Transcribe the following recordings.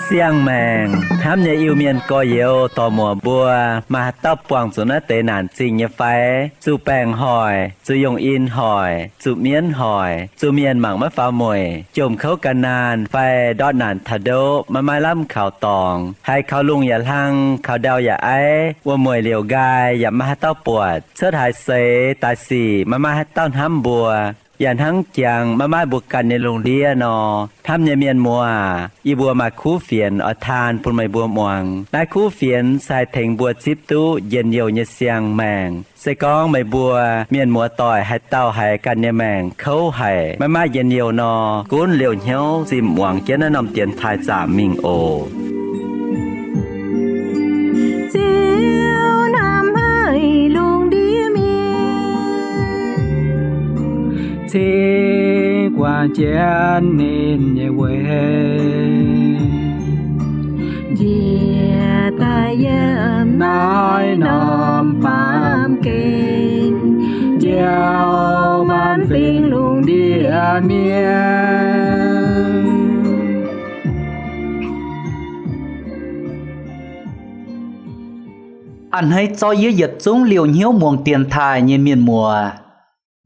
Siang-maengc hnamv nyei Iu-Mienh gorx-youz dorc-muoc mbuo, maaih haaix dauh buangh zuqc naaiv deix naanc zingh nyei fai? Zuqc baengc hoic, zuqc yongh in hoic, zuqc mienv hoic, zuqc mienh mangc maiv faaux mueic, jomc kouv gan naanh fai ndortv naanc taux ndoqv maiv maaih lamh kaux dorngx, haiz kaux lungh yaac hlang, kaux ndau yaac aiv, wuom-mueic liouc nqaai yaac maiv maaih haaix dauh buatc, cuotv haaix seix daaih sic maiv maaih haaix dauh hnamv mbuo, yaac hnangv jangx maiv maaih mbuo ganh nyei lungh ndiev nor, hnamv nyei mienh muoz, yie mbuo maaih kuv fienx oix taan bun meih mbuo muangx. Naaiv kuv fienx se haih tengx mbuo zipv duqv njien-youh nyei siang-maengc. Se gorngv meih mbuo mienh muoz-doic haaix dauh haiz ganh nyei maengc kouv haic, maiv maaih njien-youh nor, gunv liouh hnyouv zinh muangx jienv naaiv norm dienx taaih zaamc mingh oc. Ziouv hnamv haic lungh ndiev mienh, cingx guangc jienv ninh nyei weic, njiec daaih yiem naaiv norm baamh gen, njoux maanc fingx lungh ndiev mienh. A'hneiv zorqv yie yietc zungv liouh hnyouv muangx dienx taaih nyei mienh muoz.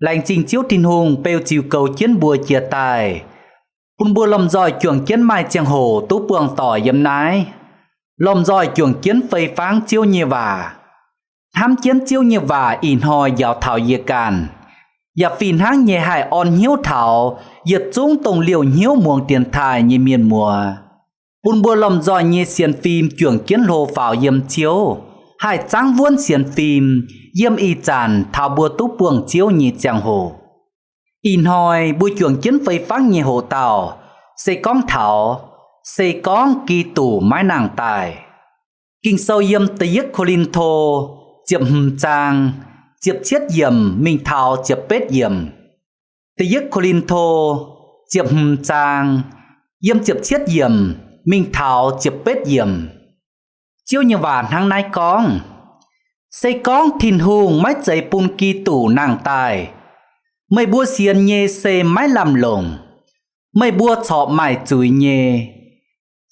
Laengz zingh Ziouv Tin-Hungh beu ziux goux jienv mbuo jiex daaih, bun mbuo lomh nzoih juangc jienv maaih ziangh hoc duqv buangh doic yiem naaiv, lomh nzoih juangc jienv fei fangv Ziouv nyei waac, hnamv jienv Ziouv nyei waac ih hnoi njaaux taux yie ganh, yaac fih hnangv nyei haih orn hnyouv taux yietc zungv dongh liouh hnyouv muangx dienx taaih nyei mienh muoz, bun mbuo lomh nzoih nyei sienx fim juangc jienv hlo faaux yiem Ziouv, haih zangv wuonv sienx fim yiem ih zanc taux mbuo duqv buangh Ziouv nyei ziangh hoc. Ih hnoi mbuo juangc jienv fei fangv nyei hoc dauh se gorngv taux, se gorngv Giduc maiv nangh daaih. Ging-Sou yiem Da'yietv Ko^lin^to ziepc hmz zaang ziepc cietv yiemc mingh taux ziepc betv yiemc. Da'yietv Ko^lin^to ziepc hmz zaang yiem ziepc cietv yiemc mingh taux ziepc betv yiemc. Ziouv nyei waac hnangv naaiv gorngv, Se gorngv Tin-Hungh maiv zeiz bun Giduc nangh daaih, meih mbuo sienx nyei se maiv lamh longc. Meih mbuo corc maaih zuiz nyei.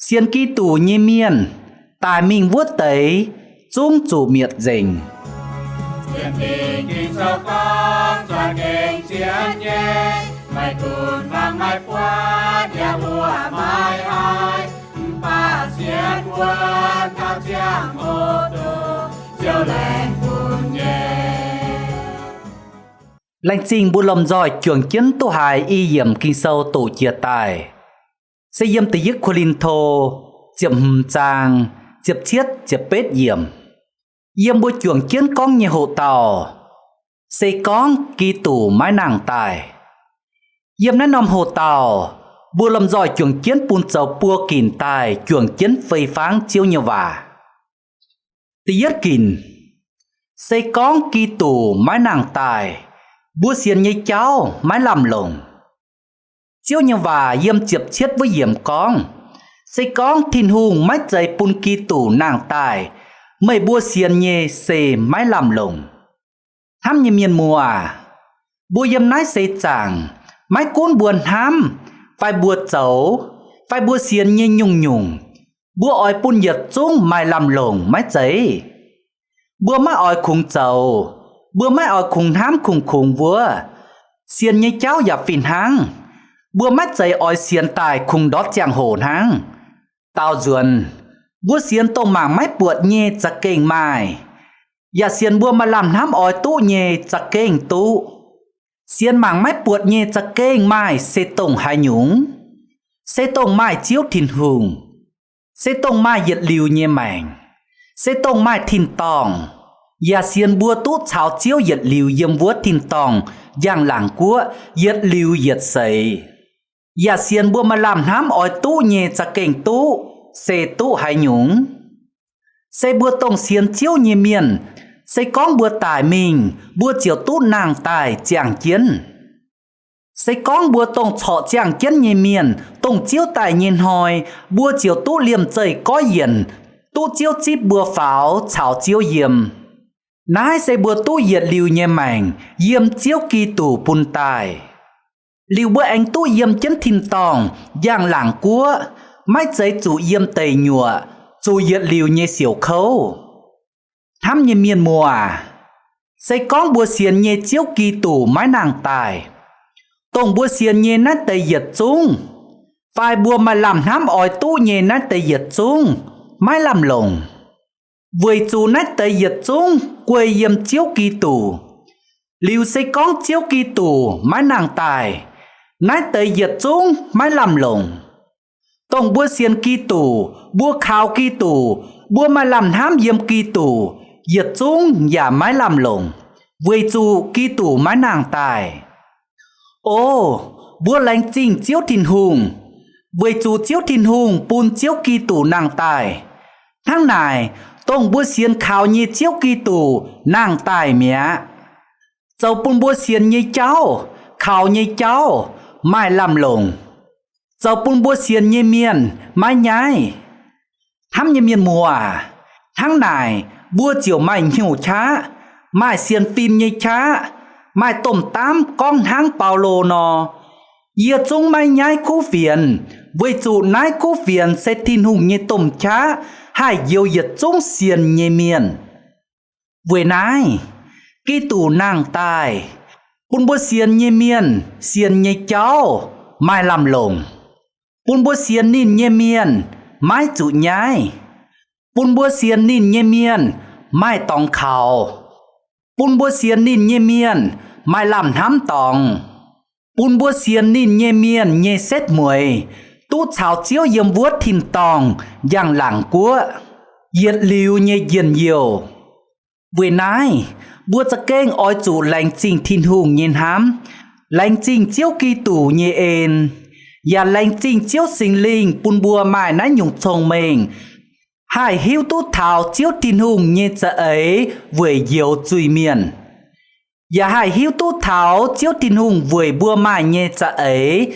Sienx Giduc nyei mienh, daic mingh wuov deix zungv zuqc mietc nzengc. Sienx Ging-Sou gorngv, za'gengh sienx nyei, maiv gunv fangx maiv buatc, yaac mbuo maiv haih, mv baac sienx wuonv taux ziangh hoc duqv Ziouv laengz bun nyei. Laengz zingh mbuo lomh nzoih juangc jienv duqv haiz i yiemc Ging-Sou doqc jiex daaih, se yiem Da'yietv Ko^lin^to ziepc hmz zaang ziepc cietv ziepc betv yiemc. Yiem mbuo juangc jienv gorngv nyei hoc dauh, se gorngv Giduc maiv nangh daaih. Yiem naaiv norm hoc dauh, mbuo lomh nzoih juangc jienv bun zoux buo ginc daaih juangc jienv fei fangv Ziouv nyei waac. Da'yietv ginc, se gorngv Giduc maiv nangh daaih, mbuo sienx nyei jauv maiv lamh longc. Ziouv nyei waac yiem ziepc cietv wuov yiemc gorngv, Se gorngv Tin-Hungh maiv zeiz bun Giduc nangh daaih, meih mbuo sienx nyei se maiv lamh longc. Hnamv nyei mienh muoz aac, mbuo yiem naaiv seix zaangc, maiv gunv mbuo hnamv, fai mbuo zoux, fai mbuo sienx nyei nyungc-nyungc, mbuo oix bun yietc zungv maaih lamh longc maiv zeiz? Mbuo maiv oix kungx zoux, mbuo maiv oix kungx hnamv kungx-kungx wuov, sienx nyei jauv yaac fih hnangv. Mbuo maiv zeiz oix sienx daaih kungx ndortv ziangh hoc hnangv. Daaux nzuonx, mbuo sienx dongh mangc maiv buatc nyei za'gengh maaih, yaac sienx mbuo maaih lamh hnamv oix duqv nyei za'gengh duqv. Sienx mangc maiv buatc nyei za'gengh maaih se dongh haaix nyungc? Se dongh maaih Ziouv Tin-Hungh, se dongh maaih yietc liuz nyei maengc, se dongh maaih tin-dorngh, yaac sienx mbuo duqv caux Ziouv yietc liuz yiem wuov tin-dorngh njang-laangc guoqv yietc liuz yietc seix. Yaac sienx mbuo maaih lamh hnamv oix duqv nyei za'gengh duqv, se duqv haaix nyungc? Se mbuo dongh sienx Ziouv nyei mienh, se gorngv mbuo daic mingh, mbuo ziouc duqv nangh daaih ziangh jienv. Se gorngv mbuo dongh corc ziangh jienv nyei mienh, dongh Ziouv daaih nyei hnoi, mbuo ziouc duqv liemh zeih goiv yienc, duqv Ziouv zipv mbuo faaux caux Ziouv yiem. Naaiv se mbuo duqv yietc liuz nyei maengc yiem Ziouv Giduc bun daaih. Liuz mbuo aengx duqv yiem jienv tin-dorngh njang-laangc guoqv, maiv zeiz zuqc yiem deic nyuoqc, zuqc yietc liuz nyei siouc kouv. Hnamv nyei mienh muoz, se gorngv mbuo sienx nyei Ziouv Giduc maiv nangh daaih, dongh mbuo sienx nyei naaiv deix yietc zungv, fai mbuo maaih lamh hnamv oix duqv nyei naaiv deix yietc zungv, maiv lamh longc. Weic zuqc naaiv deix yietc zungv guei yiem Ziouv Giduc. Liuz se gorngv Ziouv Giduc maiv nangh daaih, naaiv deix yietc zungv maiv lamh longc. Dongh mbuo sienx Giduc, mbuo kaux Giduc, mbuo maaih lamh hnamv yiem Giduc, yietc zungv yaac maiv lamh longc, weic zuqc Giduc maiv nangh daaih. O, mbuo laengz zingh Ziouv Tin-Hungh, weic zuqc Ziouv Tin-Hungh bun Ziouv Giduc nangh daaih. Hnangv naaic, dongh mbuo sienx kaux nyei Ziouv Giduc nangh daaih mi'aqv. Zoux bun mbuo sienx nyei jauv, kaux nyei jauv, maaih lamh longc. Zoux bun mbuo sienx nyei mienh maiv nyaiv. Hnamv nyei mienh muoz, hnangv naaic mbuo ziouc maaih hnyouv qaqv, maaih sienx fim nyei qaqv, maaih domh daamv gorngv hnangv Baulo nor, yie zungv maiv nyaiv kuv fienx, weic zuqc naaiv kuv fienx se Tin-Hungh nyei domh qaqv haih njoux yietc zungv sienx nyei mienh. Weic naaiv, Giduc nangh daaih, bun mbuo sienx nyei mienh sienx nyei jauv maaih lamh longc, bun mbuo sienx ninh nyei mienh maiv zuqc nyaiv, bun mbuo sienx ninh nyei mienh maaih dorngx kaux, bun mbuo sienx ninh nyei mienh maaih lamh hnamv dorngx, bun mbuo sienx ninh nyei mienh nyei setv mueiz duqv caux Ziouv yiem wuov tin-dorngh njang-laangc guoqv yietc liuz nyei njien-youh. Weic naaiv, mbuo za'gengh oix zuqc laengz zingh Tin-Hungh nyei hnamv, laengz zingh Ziouv Giduc nyei en, yaac laengz zingh Ziouv Singx Lingh bun mbuo maaih naaiv nyungc cong-mengh, haih hiuv duqv taux Ziouv Tin-Hungh nyei za'eix weic njoux zuiz-mienh, yaac haih hiuv duqv taux Ziouv Tin-Hungh weic mbuo maaih nyei za'eix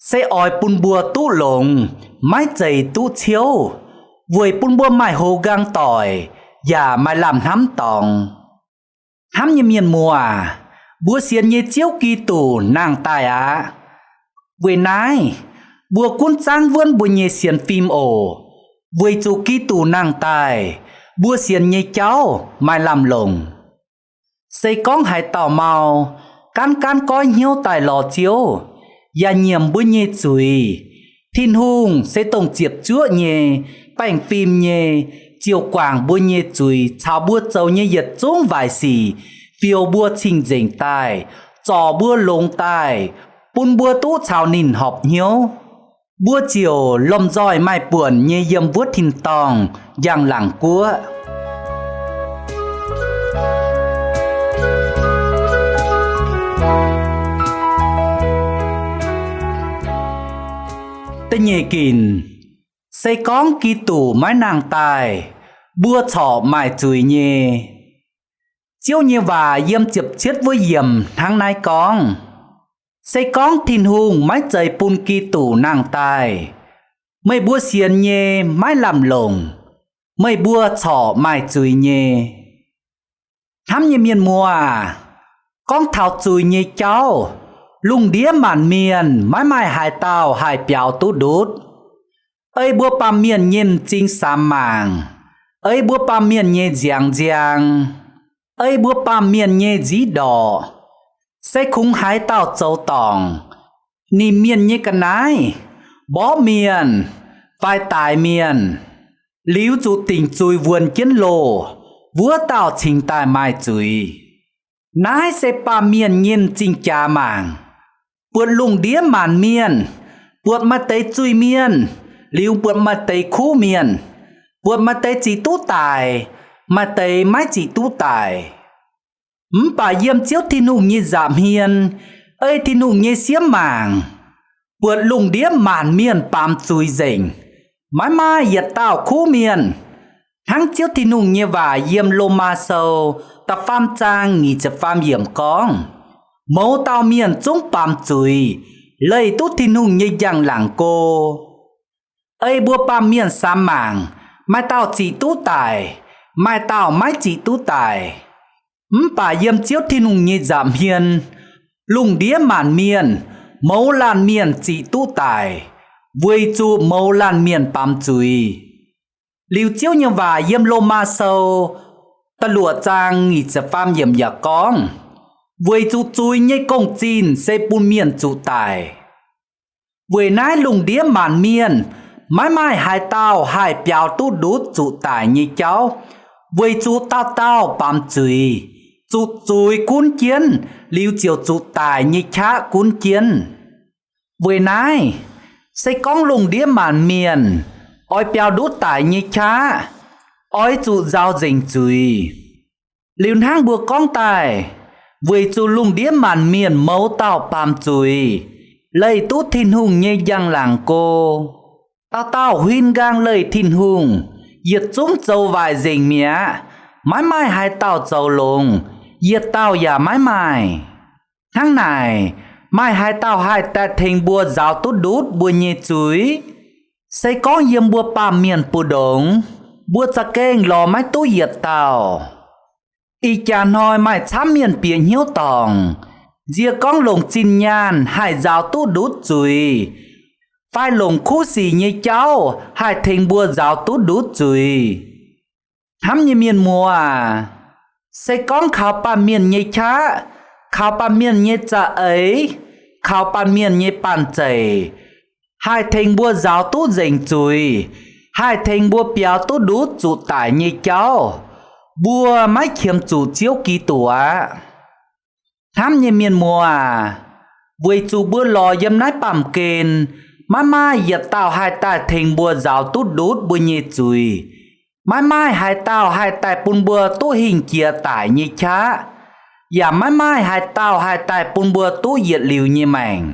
se oix bun mbuo duqv longx, maiv zeiz duqv ciouv, weic bun mbuo maaih hoz nqang doic yaac maaih lamh hnamv dorngx. Hnamv nyei mienh muoz, mbuo sienx nyei Ziouv Giduc nangh daaih aqv. Weic naaiv, mbuo gunv zaangv wuonv mbuo nyei sienx fim oc. Weic zuqc Giduc nangh daaih, mbuo sienx nyei jauv maaih lamh longc. Se gorngv haaix dauh mau, gaanv gaanv goiv hnyouv daaih lorz Ziouv, yaac nyiemc mbuo nyei zuiz, Tin-Hungh se dongh ziepc zuoqv nyei, baengh fim nyei, ziouc guangc mbuo nyei zuiz caux mbuo zoux nyei yietc zungv waaic sic, fioux mbuo cing-nzengc daaih, zorc mbuo longx daaih, bun mbuo duqv caux ninh horpc hnyouv. Mbuo ziouc lomh nzoih maaih buonc nyei yiem wuov tin-dorngh njang-laangc guoqv. Da'nyeic ginc, se gorngv Giduc maiv nangh daaih, mbuo corc maaih zuiz nyei. Ziouv nyei waac yiem ziepc cietv wuov yiemc hnangv naaiv gorngv, se gorngv Tin-Hungh maiv zeiz bun Giduc nangh daaih, meih mbuo sienx nyei maiv lamh longc, meih mbuo corc maaih zuiz nyei. Hnamv nyei mienh muoz aac, gorngv taux zuiz nyei jauv, lungh ndiev maanc mienh maiv maaih haaix dauh haih biaux duqv ndutv. Ei mbuo baamh mienh nyei m'zing samx mangc, ei mbuo baamh mienh nyei nziaangx nziang, ei mbuo baamh mienh nyei nziv ndorqc, se kungx haaix dauh zoux dorngc, nimc mienh nyei ga'naaiv, mborqv mienh, fai daix mienh, liuz zuqc dingc zuiz wuonx jienv loh, wuov dauh cingx daaih maaih zuiz. Naaiv se baamh mienh nyei m'zing jaax mangc. Buatc lungh ndiev maanc mienh, buatc maaih deix zuiz-mienh, liuz buatc maaih deix kuv mienh, buatc maaih deix ziqc duqv daic, maaih deix maiv ziqc duqv daic. Mv baac yiem Ziouv Tin-Hungh nyei nza'hmien, ei Tin-Hungh nyei sieqv mangc, buatc lungh ndiev maanc mienh baamz zuiz nzengc, maiv maaih yietc dauh kuv mienh. Hnangv Ziouv Tin-Hungh nyei waac yiem Lomaa Sou da'faam zaang nyic ziepc faam yiemc gorngv, Mouz dauh mienh zungv baamz zuiz, leih duqv Tin-Hungh nyei njang-laangc go. Ei mbuo baamh mienh samx mangc, maaih dauh ziqc duqv daic, maaih dauh maiv ziqc duqv daic. Mv baac yiem Ziouv Tin-Hungh nyei nza'hmien, lungh ndiev maanc mienh, mouz laanh mienh ziqc duqv daic, weic zuqc mouz laanh mienh baamz zuiz. Liuz Ziouv nyei waac yiem Lomaa Sou da'luoqc zaang nyic ziepc faam yiemc yaac gorngv, weic zuqc zuiz nyei gong-zinh se bun mienh zuqc daic. Weic naaiv lungh ndiev maanc mienh maiv maaih haaix dauh haih biaux duqv ndutv zuqc daic nyei jauv, weic zuqc dauh dauh baamz zuiz, zuqc zuiz gunv jienv liuz ziouc zuqc daic nyei qaqv gunv jienv. Weic naaiv, se gorngv lungh ndiev maanc mienh oix biaux ndutv daic nyei qaqv, oix zuqc nzaaux nzengc zuiz. Liuz hnangv mbuo gorngv daaih, weic zuqc lungh ndiev maanc mienh mouz dauh baamz zuiz, leih duqv Tin-Hungh nyei njang-laangc go. Dauh dauh huin nqaang leih Tin-Hungh, yietc zungv zoux waaic nzengc mi'aqv. Maiv maaih haaix dauh zoux longx, yietc dauh yaac maiv maaih. Hnangv naaic, maaih haaix dauh haih daaih tengx mbuo nzaaux duqv ndutv mbuo nyei zuiz? Se gorngv yiem mbuo baamh mienh mbu'ndongx, mbuo za'gengh lorz maiv duqv yietc dauh. Ih jaax hnoi maaih camv mienh bieqc hnyouv dorngc, nzie gorngv longc zinh nyaanh haih nzaaux duqv ndutv zuiz, fai longc kuv sic nyei jauv haih tengx mbuo nzaaux duqv ndutv zuiz. Hnamv nyei mienh muoz aac, se gorngv kaux baamh mienh nyei qaqv, kaux baamh mienh nyei za'eix, kaux baamh mienh nyei banh zeic, haih tengx mbuo nzaaux duqv nzengc zuiz, haih tengx mbuo biaux duqv ndutv zuqc daic nyei jauv, mbuo maiv qiemx zuqc Ziouv Giduc aqv. Hnamv nyei mienh muoz aac, weic zuqc mbuo lorz yiem naaiv baamh gen, maiv maaih yietc dauh haih daaih tengx mbuo nzaaux duqv ndutv mbuo nyei zuiz. Maiv maaih haaix dauh haih daaih bun mbuo duqv hingh jiex daic nyei qaqv, yaac maiv maaih haaix dauh haih daaih bun mbuo duqv yietc liuz nyei maengc.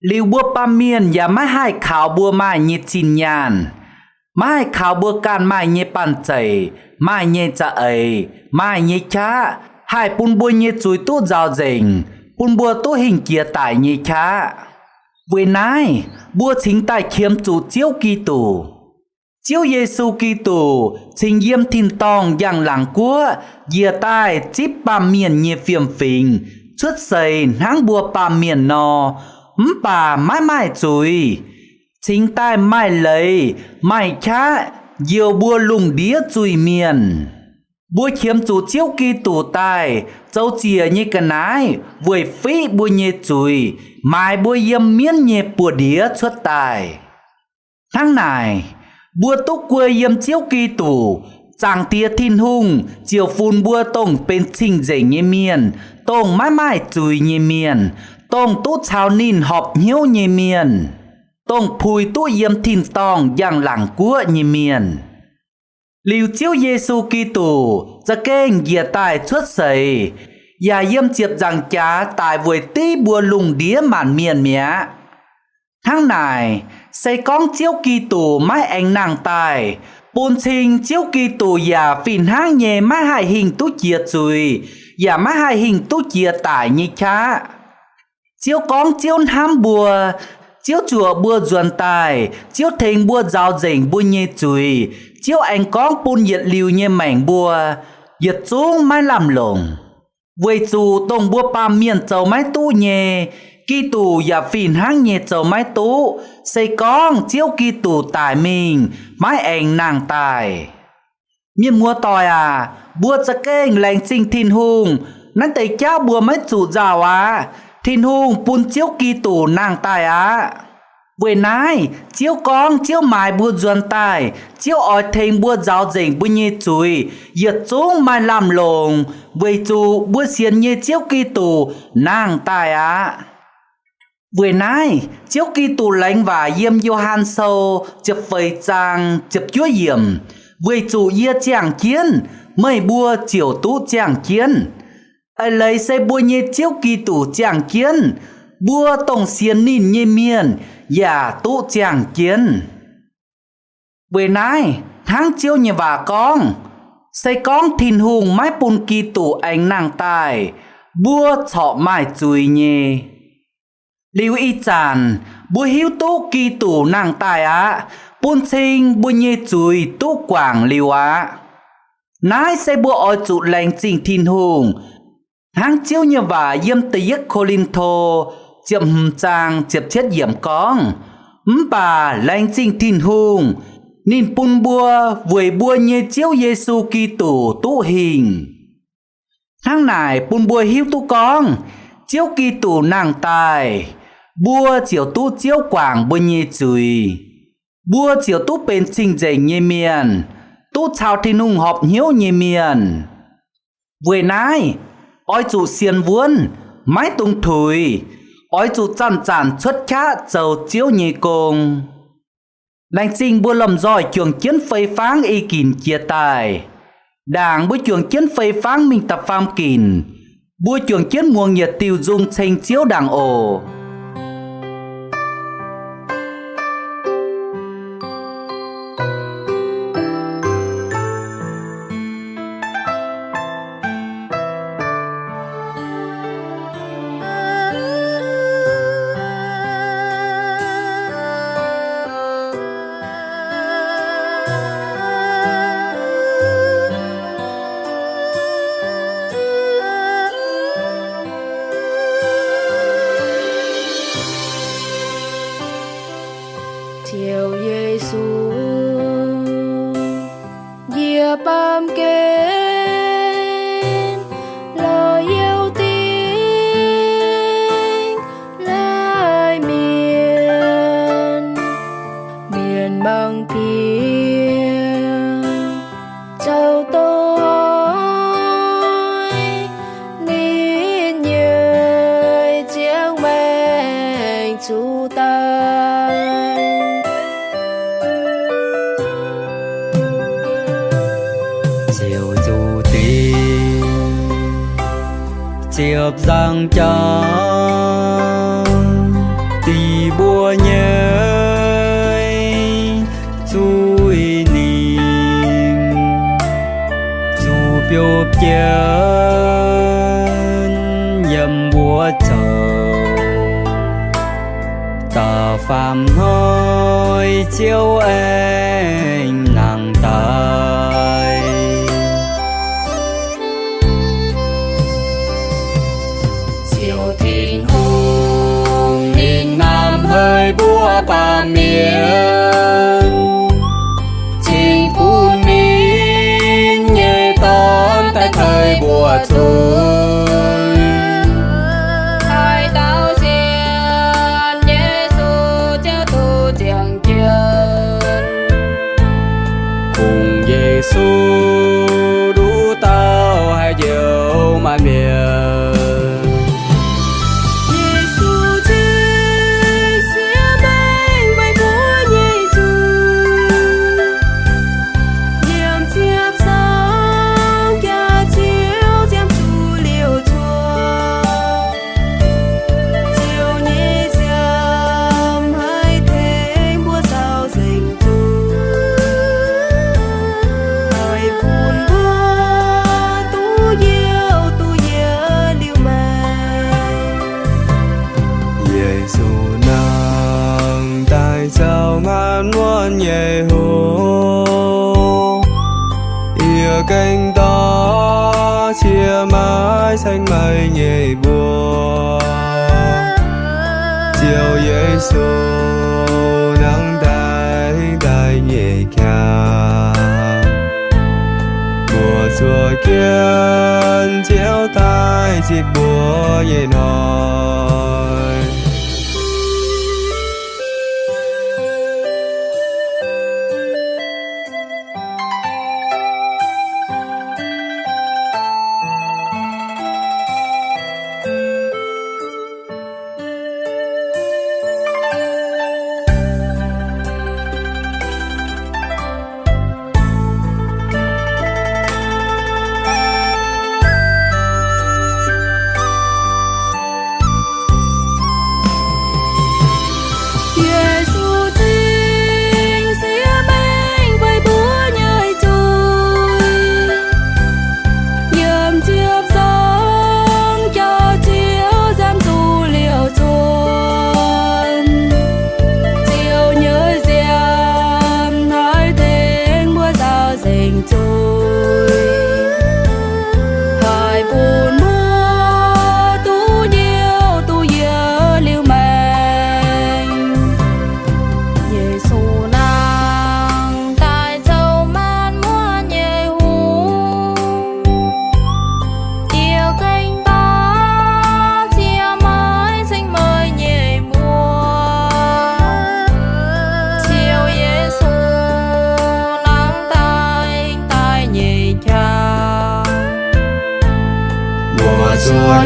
Liuz mbuo baamh mienh yaac maiv haih kaux mbuo maaih nyei zinh nyaanh, maiv haih kaux mbuo ganh maaih nyei banh zeic, maaih nyei za'eix, maaih nyei qaqv, haih bun mbuo nyei zuiz duqv nzaaux nzengc, bun mbuo duqv hingh jiex daic nyei qaqv. Weic naaiv, mbuo cingx daaih qiemx zuqc Ziouv Giduc. Ziouv Yesu Giduc cingx yiem tin-dorngh njang-laangc guoqv njiec daaih zipv baamh mienh nyei fiem-fingx cuotv seix hnangv mbuo baamh mienh nor, mv baac maiv maaih zuiz, cingx daaih maaih leiz maaih qaqv njoux mbuo lungh ndiev zuiz-mienh. Mbuo qiemx zuqc Ziouv Giduc daaih zoux ziec nyei ga'naaiv weic fiqv mbuo nyei zuiz, maaiz mbuo yiem mienv nyei buoz-ndiev cuotv daaih. Hnangv naaic, mbuo duqv guei yiem Ziouv Giduc, Zaangc Diex Tin-Hungh ziouc funx mbuo dongh benx cing-nzengc nyei mienh, dongh maiv maaih zuiz nyei mienh, dongh duqv caux ninh horpc hnyouv nyei mienh, dongh puix duqv yiem tin-dorngh njang-laangc guoqv nyei mienh. Liuz Ziouv Yesu Giduc za'gengh njiec daaih cuotv seix, yaac yiem ziepc nzaangc jaax daic weic div mbuo lungh ndiev maanc mienh mi'aqv. Hnangv naaic, se gorngv Ziouv Giduc maiv aengx nangh daaih, bun cing Ziouv Giduc yaac fih hnangv nyei maiv haih hingh duqv jiex zuiz, yaac maiv haih hingh duqv jiex daic nyei qaqv. Ziouv gorngv Ziouv hnamv mbuo, Ziouv zuoqc mbuo nzuonx daaih, Ziouv tengx mbuo nzaaux nzengc mbuo nyei zuiz, Ziouv aengx gorngv bun yietc liuz nyei maengc mbuo, yietc zungv maiv lamh longc. Weic zuqc dongh mbuo baamh mienh zoux maiv duqv nyei, Giduc yaac fih hnangv nyei zoux maiv duqv, se gorngv Ziouv Giduc daic mingh maiv aengx nangh daaih. Mienh muoz-doic aac, mbuo za'gengh laengz zingh Tin-Hungh, naaiv deix jauv mbuo maiv zuqc nzauh aqv. Tin-Hungh bun Ziouv Giduc nangh daaih aqv. Weic naaiv Ziouv gorngv Ziouv maaiz mbuo nzuonx daaih, Ziouv oix tengx mbuo nzaaux nzengc mbuo nyei zuiz, yietc zungv maaih lamh longc, weic zuqc mbuo sienx nyei Ziouv Giduc nangh daaih aqv. Weic naaiv Ziouv Giduc laengz waac yiem Yo^han Sou ziepc feix zaang ziepc juov yiemc, weic zuqc yie ziangh jienv, meih mbuo ziouc duqv ziangh jienv. Eix leiz se mbuo nyei Ziouv Giduc ziangh jienv, mbuo dongh sienx ninh nyei mienh yaac duqv ziangh jienv. Weic naaiv hnangv Ziouv nyei waac gorngv, se gorngv Tin-Hungh maiv bun Giduc aengx nangh daaih, mbuo corc maaih zuiz nyei. Liuz ih zanc mbuo hiuv duqv Giduc nangh daaih aqv, bun cing mbuo nyei zuiz duqv guangc liuz aqv. Naaiv se mbuo oix zuqc laengz zingh Tin-Hungh, hnangv Ziouv nyei waac yiem da'yietv Ko^lin^to ziepc hmz zaang ziepc cietv yiemc gorngv, Mv baac laengz zingh Tin-Hungh, ninh bun mbuo weic mbuo nyei Ziouv Yesu Giduc duqv hingh. Hnangv naaic bun mbuo hiuv duqv gorngv Ziouv Giduc nangh daaih, mbuo ziouc duqv Ziouv guangc mbuo nyei zuiz. Mbuo ziouc duqv benx cing-nzengc nyei mienh, duqv caux Tin-Hungh horpc hnyouv nyei mienh. Weic naaiv, oix zuqc sienx wuonv, maiv dungx tuix. Oix zuqc zanc-zanc cuotv qaqv zoux Ziouv nyei gong. Laengz zingh mbuo lomh nzoih juangc jienv fei fangv i ginc jiex daaih. Ndaangc mbuo juangc jienv fei fangv mingh da'faam ginc, mbuo juangc jienv muangx yietc diuh nzung ceng Ziouv ndaangc oc. Ziouv Yesu, yie baamh gen lorz youh dingc laaic mienh, mienh mangc piex zoux doic, ninh nyei ziangh maengc zuqc daic. Ziouv zuqc dingc ziepc nzangc jauv, dingc mbuo nyei zuiz ninh, zuqc biouv jienv yiem wuov zoux. Da'faam hnoi Ziouv aengx nangh daaih. Ziouv Tin-Hungh ninh namx haiz mbuo baamh mienh, cingx bun ninh nyei Dorn daaih tei mbuo zuiz. Haaix dauh sienx Yesu ziouc duqv ziangh jienv. Kungx Yesu nduqc dauh haih njoux maanc mienh. Yesu cingx siev maengc meih mbuo nyei zuiz. Yiem ziepc nzangc jaax Ziouv ziemx zuqc liouc zuoqv. Ziouv nyei ziangh haih tengx mbuo zaux nzengc zuqc, haih bun mbuo duqv youh duqv yietc liuz maengc. Yesu nangh daaih zaux ngaanc wuonh nyei hoc, yie gengh dorh cie maiv saeng meih nyei mbuox. Ziouv Yesu nangh daaih daaih nyei qaqv, mbuo zuov jienv Ziouv daaih zipv mbuo nyei hnoi.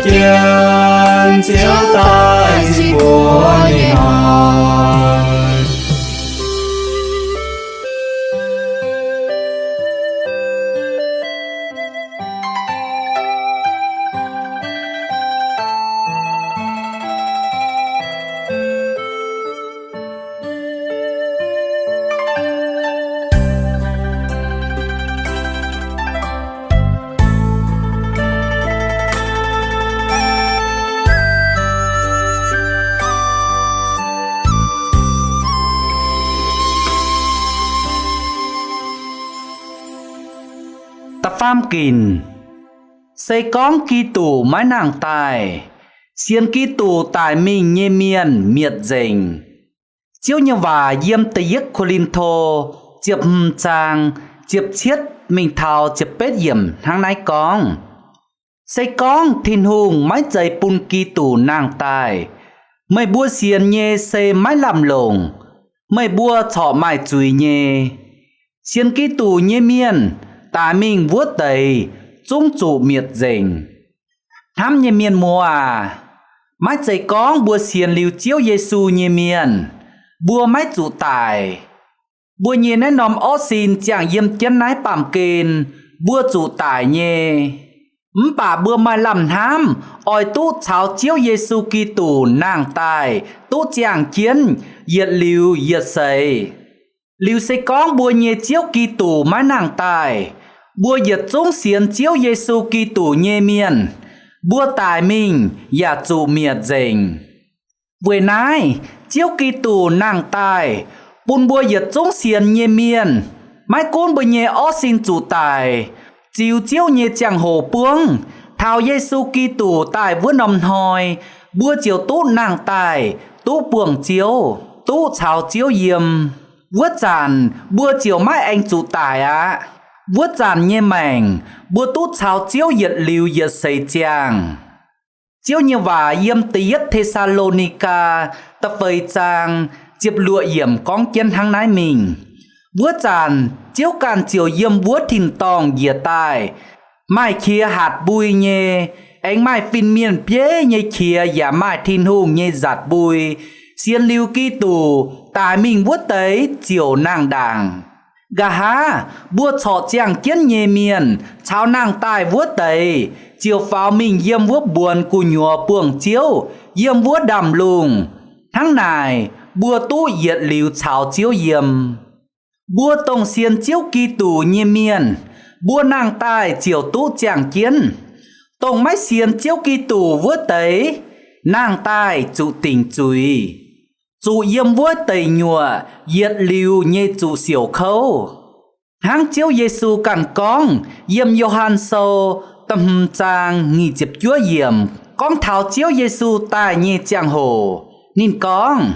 jienv Ziouv daaih cing mbuo nyei hnoi. Da'faam ginc, se gorngv Giduc maiv nangh daaih, sienx Giduc daic mingh nyei mienh mietc nzengc. Ziouv nyei waac yiem Da'yietv Ko^lin^to ziepc hmz zaang ziepc cietv mingh taux ziepc betv yiemc hnangv naaiv gorngv, se gorngv Tin-Hungh maiv zeiz bun Giduc nangh daaih, meih mbuo sienx nyei se maiv lamh longc, meih mbuo corc maaih zuiz nyei. Sienx Giduc nyei mienh daic mingh wuov deix zungv zuqc mietc nzengc. Hnamv nyei mienh muoz aac, maiv zeiz gorngv mbuo sienx liuz Ziouv Yesu nyei mienh, mbuo maiv zuqc daic. Mbuo nyei naaiv norm orv sin ziangh yiem jienv naaiv baamh gen, mbuo zuqc daic nyei. Mv baac mbuo maaih lamh hnamv oix duqv caux Ziouv Yesu Giduc nangh daaih duqv ziangh jienv yietc liuz yietc seix. Liuz se gorngv mbuo nyei Ziouv Giduc maiv nangh daaih, mbuo yietc zungv sienx Ziouv Yesu Giduc nyei mienh, mbuo daic mingh yaac zuqc mietc nzengc. Weic naaiv, Ziouv Giduc nangh daaih bun mbuo yietc zungv sienx nyei mienh, maiv gunv mbuo nyei orv sin zuqc daic, ziux Ziouv nyei ziangh hoc buangv, taux Yesu Giduc daaih wuov norm hnoi, mbuo ziouc duqv nangh daaih, duqv buangh Ziouv, duqv caux Ziouv yiem. Wuov zanc mbuo ziouc maiv aengx zuqc daic aqv. Wuov zanc nyei maengc mbuo duqv caux Ziouv yietc liuz yietc seix ziangh. Ziouv nyei waac yiem Da'yietv Te^saa^lo^ni^gaa da'feix zaang ziepc luoqc yiemc gorngv jienv hnangv naaiv mingh. Wuov zanc Ziouv ganh ziouc yiem wuov tin-dorngh njiec daaih, maaih qiex hatc mbui nyei, aengx maaih fin-mienh bieiv nyei qiex yaac maaih Tin-Hungh nyei nzatc mbui. Sienx liuz Giduc, daic mingh wuov deix ziouc nangh ndaangc. Nqa'haav mbuo corc ziangh jienv nyei mienh caux nangh daaih wuov deix ziouc faaux mingh yiem wuov mbuonx gu'nyuoz buangh Ziouv, yiem wuov ndaamv-lungh. Hnangv naaic, mbuo duqv yietc liuz caux Ziouv yiem. Mbuo dongh sienx Ziouv Giduc nyei mienh, mbuo nangh daaih ziouc duqv ziangh jienv. Dongh maiv sienx Ziouv Giduc wuov deix, nangh daaih zuqc dingc zuiz, zuqc yiem wuov deic nyuoqc yietc liuz nyei zuqc siouc kouv. Hnangv Ziouv Yesu ganh gorngv yiem Yo^han Sou da'hmz zaang nyic ziepc juov yiemc gorngv taux Ziouv Yesu daaih nyei ziangh hoc. Ninh gorngv,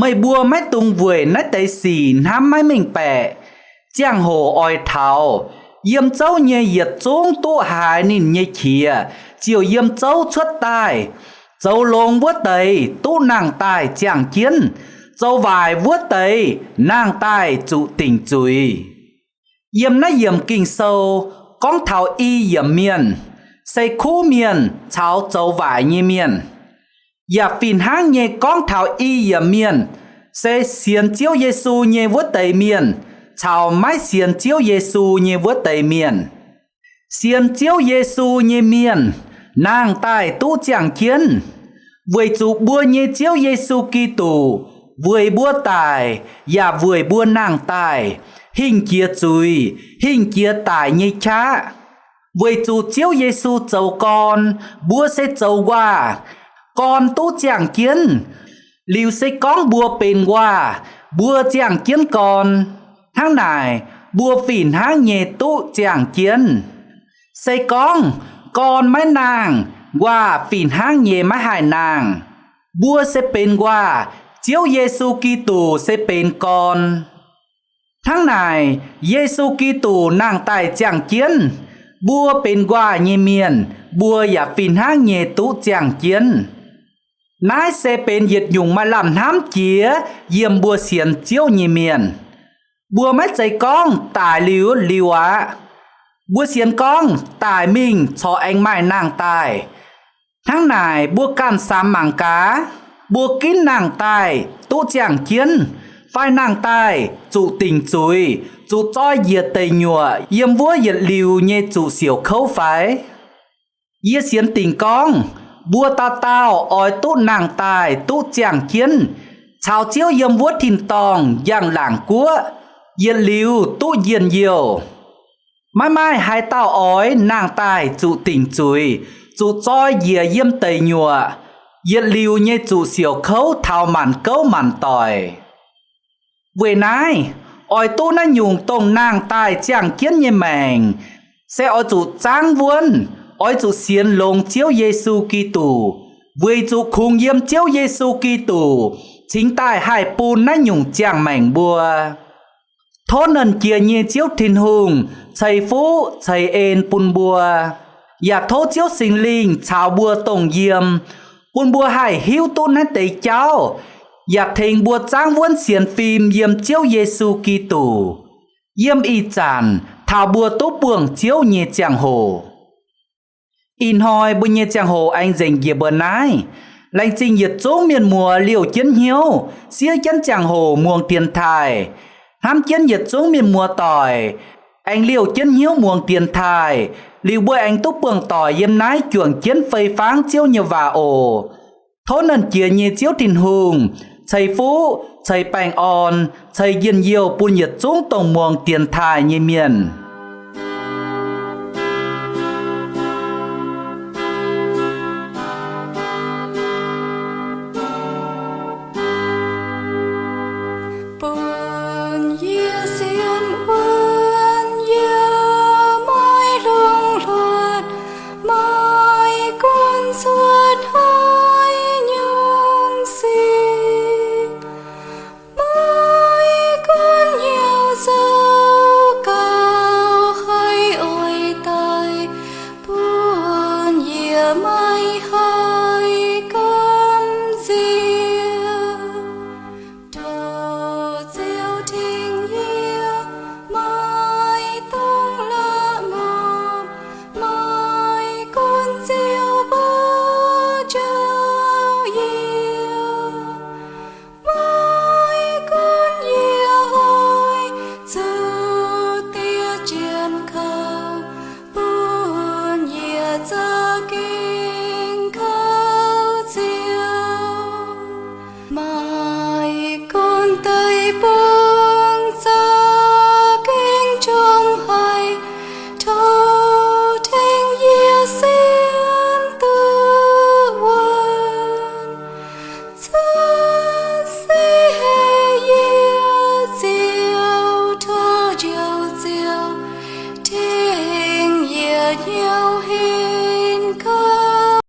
meih mbuo maiv dungx weic naaiv deix sic hnamv maiv mengh baeqc. Ziangh hoc oix taux, yiem zouv nyei yietc zungv duqv haiz ninh nyei qiex ziouc yiem zouv cuotv daaih. Zoux longx wuov deix duqv nangh daaih ziangh jienv. Zoux waaic wuov deix nangh daaih zuqc dingc zuiz. Yiem naaiv yiemc Ging-Sou gorngv taux i yiemc mienh, se kuv mienh caux zoux waaic nyei mienh. Yaac fih hnangv nyei gorngv taux i yiemc mienh, se sienx Ziouv Yesu nyei wuov deix mienh caux maiv sienx Ziouv Yesu nyei wuov deix mienh. Sienx Ziouv Yesu nyei mienh nangh daaih duqv ziangh jienv, weic zuqc mbuo nyei Ziouv Yesu Giduc weic mbuo daic yaac weic mbuo nangh daaih, hingh jiex zuiz, hingh jiex daic nyei qaqv. Weic zuqc Ziouv Yesu zoux gorn, mbuo se zoux nquaah, gorn duqv ziangh jienv. Liuz se gorngv mbuo benx nquaah, mbuo ziangh jienv gorn. Hnangv naaic, mbuo fih hnangv nyei duqv ziangh jienv. Se gorngv gorn maiv nangh, nquaah fih hnangv nyei maiv haih nangh. Mbuo se benx nquaah, Ziouv Yesu Giduc se benx gorn. Hnangv naaic, Yesu Giduc nangh daaih ziangh jienv, mbuo benx nquaah nyei mienh, mbuo yaac fih hnangv nyei duqv ziangh jienv. Naaiv se benx yietc nyungc maaih lamh hnamv jiex yiem mbuo sienx Ziouv nyei mienh. Mbuo maiv zeiz gorngv daic liuz liuz aqv. Mbuo sienx gorngv daic mingh corc aengx maaih nangh daaih. Hnangv naaic mbuo ganh samx mangc gaax, mbuo ginv nangh daaih duqv ziangh jienv, fai nangh daaih zuqc dingc zuiz, zuqc zoi njiec deic-nyuoqc yiem wuov yietc liuz nyei zuqc siouc kouv fai? Yie sienx dingc gorngv, mbuo dauh dauh oix duqv nangh daaih duqv ziangh jienv, caux Ziouv yiem wuov tin-dorngh yangh laangc guoqv, yietc liuz duqv njien-youh. Maiv maaih haaix dauh oix nangh daaih zuqc dingc zuiz, zuqc zoi njiec yiem deic-nyuoqc, yietc liuz nyei zuqc siouc kouv taux maanc gouv maanc doic. Weic naaiv, oix duqv naaiv nyungc dongh nangh daaih ziangh jienv nyei maengc, se oix zuqc zaangv wuonv, oix zuqc sienx longx Ziouv Yesu Giduc, weic zuqc kungx yiem Ziouv Yesu Giduc cingx daaih haih bun naaiv nyungc ziangh maengc mbuo. Tov Nernh Jiex nyei Ziouv Tin-Hungh ceix fuqv ceix en bun mbuo, yaac tov Ziouv Singx Lingh caux mbuo dongh yiem, bun mbuo haih hiuv duqv naaiv deix jauv, yaac tengx mbuo zaangv wuonv sienx fim yiem Ziouv Yesu Giduc, yiem ih zanc taux mbuo duqv buangh Ziouv nyei ziangh hoc. Ih hnoi mbuo nyei ziangh hoc aengx nzengc njiec mbuo naaiv. Laengz zingh yietc zungv mienh muoz liouh jienv hnyouv siev jienv ziangh hoc muangx dienx taaih. Hnamv jienv yietc zungv mienh muoz doic aengx liouh jienv hnyouv muangx dienx taaih, liuz mbuo aengx duqv buangh doic yiem naaiv juangc jienv fei fangv Ziouv nyei waac oc. Tov Nernh Jiex nyei Ziouv Tin-Hungh ceix fuqv ceix baengh orn ceix njien-youh bun yietc zungv dongh muangx dienx taaih nyei mienh.